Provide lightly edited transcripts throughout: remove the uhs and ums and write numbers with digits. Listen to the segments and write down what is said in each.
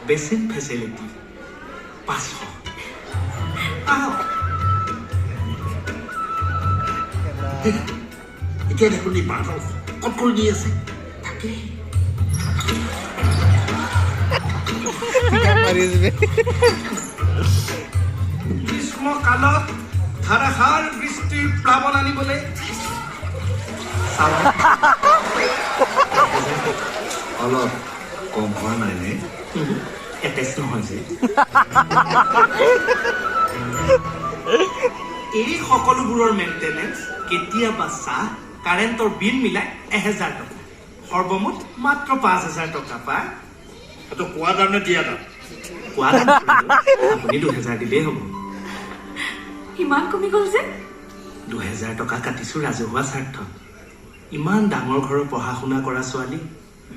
Basin facility 500। আহক। এতিয়া দেখোন এই বাঁহডাল শকত কৰি দি আছে। তাকে গ্ৰীষ্মকালত ধাৰাসাৰ বৃষ্টিৰ প্লাৱন আনিবলৈ অলপ কম হোৱা নাই নে? এটেচ নহয় যে। এই সকলোবোৰৰ মেইনটেনেঞ্চ, কেতিয়াবা চাহ, কাৰেণ্টৰ বিল মিলাই 1000 টকা, সৰ্বমুঠ মাত্ৰ 5000 টকা পায়। এইটো কোৱা দাম নে দিয়া দাম? কোৱা দাম, আপুনি 2000 দিলেই হ'ব। ইমান কমি গ'ল যে? 2000 টকা কাটিছো ৰাজহুৱা স্বাৰ্থত। ইমান ডাঙৰ ঘৰৰ পঢ়া শুনা কৰা ছোৱালী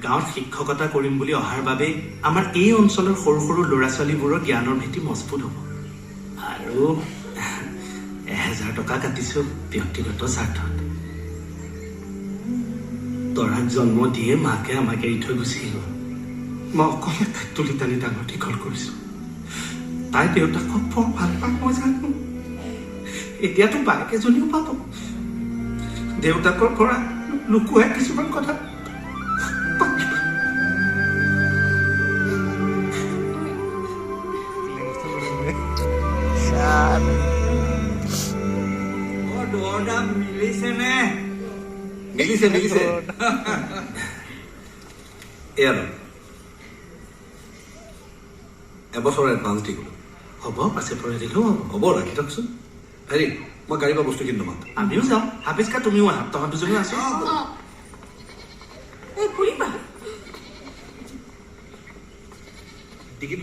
গাঁৱত শিক্ষকতা কৰিম বুলি অহাৰ বাবে আমাৰ এই অঞ্চলৰ সৰু সৰু ল'ৰা ছোৱালীবোৰৰ জ্ঞানৰ ভেটি মজবুত হ'ব। আৰু 1000 টকা কাটিছো ব্যক্তিগত স্বাৰ্থত। তৰাক জন্ম দিয়ে মাকে আমাক এৰি থৈ গুচি গ'ল। মই অকলে তাইক তুলি তালি ডাঙৰ দীঘল কৰিছো। তাই দেউতাকক বৰ ভাল পায়, মই জানো। এতিয়াতো বায়েক এজনীও পাব। দেউতাকৰ পৰা লুকুৱাই কিছুমান কথা। দৰ দাম মিলিছে নে? মিলিছে মিলিছে। এয়া লওক, এবছৰৰ এডভান্স দি গ'লো। হ'ব, পাছে পৰে দিলেও হ'ব। হ'ব, ৰাখি থকচোন। হেৰি, মই গাড়ীৰ পৰা বস্তুখিনি নমাম। আমিও যাওঁ। হাফিজকা, তুমিও আহা, তহঁত দুজনীও আছো। এই ফুৰিবা। টিকেট।